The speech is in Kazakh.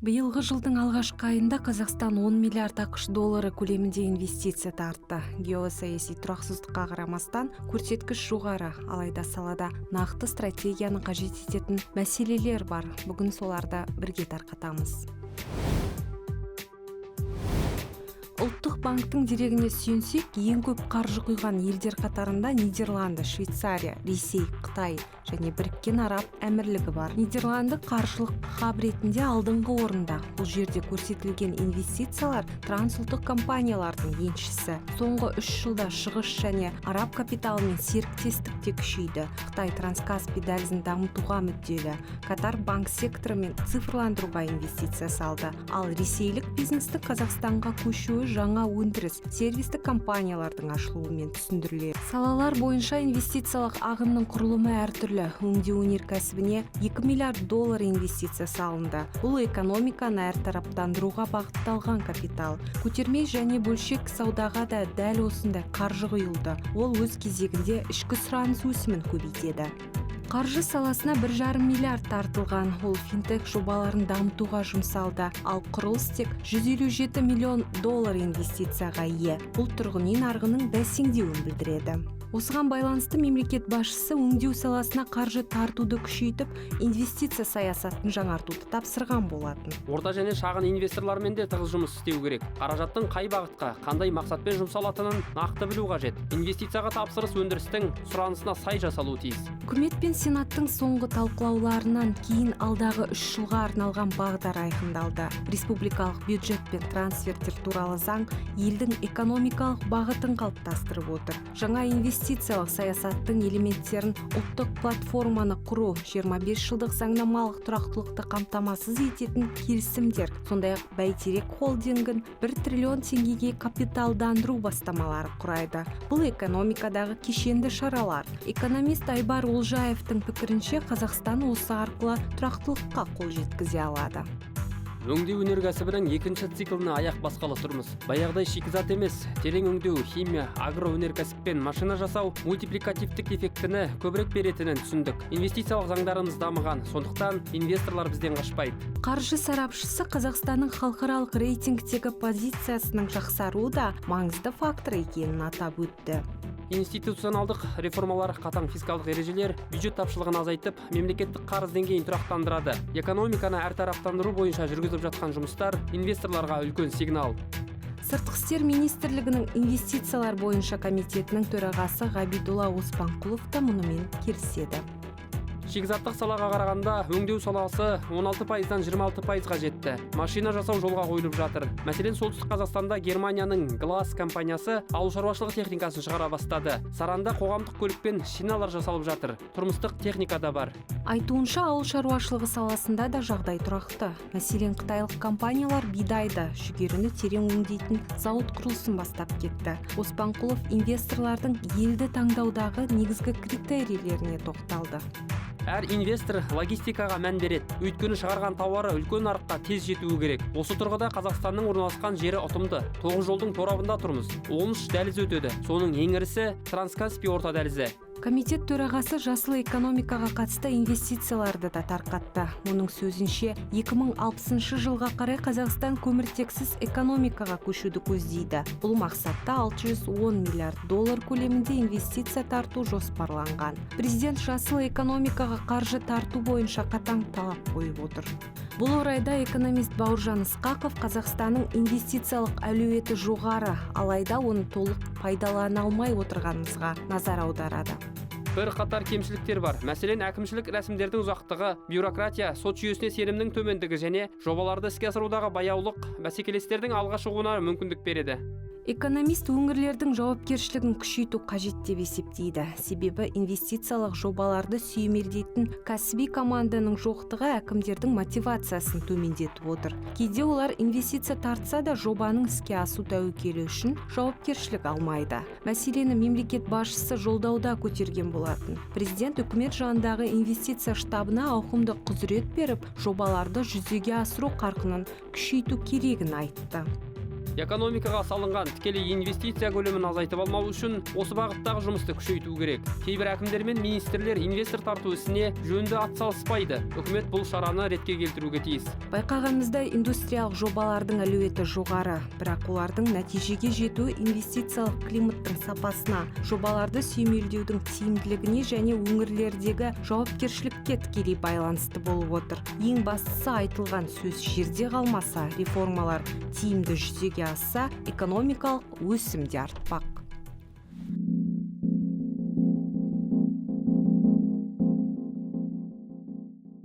Биылғы жылдың алғашқы айында Қазақстан 10 миллиард АҚШ доллары көлемінде инвестиция тартты. Геосаяси тұрақсыздыққа қарамастан, көрсеткіш жоғары. Алайда салада нақты стратегияны қажет ететін мәселелер бар. Бүгін соларды бірге тарқатамыз. Ұлттық банктің дерегіне сүйенсек, ең көп қаржы құйған елдер қатарында Нидерланды, Швейцария, Ресей, Қытай және Біріккен Араб Әмірлігі бар. Нидерланды қаржылық хаб ретінде алдыңғы орында. Бұл жерде көрсетілген инвестициялар трансұлттық компаниялардың еншісі. Соңғы 3 жылда шығыс және араб капиталымен серіктестік те күшейді. Қытай Транскаспий дәлізін дамытуға мүдделі. Катар банк секторы мен цифрландыруға инвестиция салды. Ал ресейлік бизнестің Қазақстанға көшуі жаңа өндіріс, сервистік компаниялардың ашылуымен түсіндіріледі. Салалар бойынша инвестициялық ағынның құрылымы әртүрлі. Өңдеу өнеркәсібіне 2 миллиард доллар инвестиция салынды. Бұл экономиканы әртараптандыруға бағытталған капитал. Көтерме және бөлшек саудаға да дәл осындай қаржы құйылды. Ол өз кезегінде ішкі сұраныс өсімін көбейтеді. Қаржы саласына 1,5 миллиард тартылған. Ол финтех жобаларын дамытуға жұмсалды. Ал құрылыс тек 157 миллион доллар инвестицияға ие. Бұл тұрғын үй нарығының бәсеңдеуін білдіреді. Осыған байланысты мемлекет басшысы өңдеу саласына қаржы тартуды күшейтіп, инвестиция саясатын жаңартуды тапсырған болатын. Орта және шағын инвесторлармен де тығыз жұмыс істеу керек. Қаражаттың қай бағытқа, қандай мақсатпен жұмсалатынын нақты білу қажет. Инвестицияға тапсырыс өндірістің сұранысына сай жасалуы тиіс. Үкімет пен Сенаттың соңғы талқылауларынан кейін алдағы 3 жылға арналған бағдар айқындалды. Республикалық бюджет пен трансферттер туралы заң елдің экономикалық бағытын қалыптастырып отыр. Жаңа инвестициялық саясаттың элементтерін, ұлттық платформаны құру, 25 жылдық заңнамалық тұрақтылықты қамтамасыз ететін келісімдер, сондай-ақ Бәйтерек холдингін 1 триллион теңгеге капиталдандыру бастамалары құрайды. Бұл экономикадағы кешенді шаралар. Экономист Айбар Олжаевтың пікірінше, Қазақстан осы арқылы тұрақтылыққа қол жеткізе алады. Өңдеу өнеркәсібінің екінші цикліне аяқ басқалы тұрмыз. Баяғыдай шикізат емес, терең өңдеу, химия, агроөнеркәсіп пен машина жасау мультипликативтік эффектіні көбірек беретінін түсіндік. Инвестициялық заңдарымыз дамыған, сондықтан инвесторлар бізден қашпайды. Қаржы сарапшысы Қазақстанның халықаралық рейтингтегі позициясының жақсаруы да маңызды фактор екенін атап өтті. Институционалдық реформалар, қатаң фискалдық ережелер бюджет тапшылығын азайтып, мемлекеттік қарыз деңгейін тұрақтандырады. Экономиканы әртараптандыру бойынша жүргізіліп жатқан жұмыстар инвесторларға үлкен сигнал. Сыртқы істер министрлігінің инвестициялар бойынша комитетінің төрағасы Ғабидулла Оспанқұлов та мұнымен келіседі. Шикізаттық салаға қарағанда өңдеу саласы 16%-дан 26%-ға жетті. Машина жасау жолға қойылып жатыр. Мәселен, Солтүстік Қазақстанда Германияның Глас компаниясы ауыл шаруашылығы техникасын шығара бастады. Саранда қоғамдық көлікпен шиналар жасалып жатыр. Тұрмыстық техника да бар. Айтуынша, ауыл шаруашылығы саласында да жағдай тұрақты. Мәселен, қытайлық компаниялар бидайды, жүгеріні терең өңдейтін зауыт құрылысын бастап кетті. Оспанқұлов инвесторлардың елді таңдаудағы негізгі критерийлеріне тоқталды. Әр инвестор логистикаға мән береді, өйткені шығарған тауары үлкен нарыққа тез жетуі керек. Осы тұрғыда Қазақстанның орналасқан жері ұтымды. Тоғыз жолдың торабында тұрмыз. 13 дәліз өтеді, соның ең ірісі Транскаспий орта дәлізі. Комитет төрағасы жасыл экономикаға қатысты инвестицияларды да тарқатты. Оның сөзінше, 2060 жылға қарай Қазақстан көміртексіз экономикаға көшуді көздейді. Бұл мақсатта 610 миллиард доллар көлемінде инвестиция тарту жоспарланған. Президент жасыл экономикаға қаржы тарту бойынша қатаң талап қойып отыр. Бұл орайда экономист Бауыржан Ысқақов Қазақстанның инвестициялық әлеуеті жоғары, алайда оны толық пайдалана алмай отырғанымызға назар аударады. Бірқатар кемшіліктер бар. Мәселен, әкімшілік рәсімдердің ұзақтығы, бюрократия, сот жүйесіне сенімнің төмендігі және жобаларды іске асырудағы баяулық бәсекелестердің алға шығуына мүмкіндік береді. Экономист өңірлердің жауапкершілігін күшейту қажет деп есептейді. Себебі инвестициялық жобаларды сүйемелдейтін кәсіби команданың жоқтығы әкімдердің мотивациясын төмендетіп отыр. Кейде олар инвестиция тартса да, жобаның іске асу тәуекелі үшін жауапкершілік алмайды. Мәселені мемлекет басшысы жолдауда көтерген болатын. Президент үкімет жанындағы инвестиция штабына ауқымды құзырет беріп, жобаларды жүзеге асыру қарқынын күшейту керегін айтты. Экономикаға салынған тікелей инвестиция көлемін азайтып алмау үшін осы бағыттағы жұмысты күшейту керек. Кейбір әкімдер мен министрлер инвестор тарту ісіне жөнді атсалыспайды. Үкімет бұл шараны ретке келтіруге тиіс. Байқағанымыздай, индустриялық жобалардың әлеуеті жоғары, бірақ олардың нәтижеге жетуі инвестициялық климаттың сапасына, жобаларды сүйемелдеудің тиімділігіне және өңірлердегі жауапкершілікке тікелей байланысты болып отыр. Ең бастысы, айтылған сөз жерде қалмаса, реформалар тиімді жүзеге асса, экономикалық өсім де артпақ.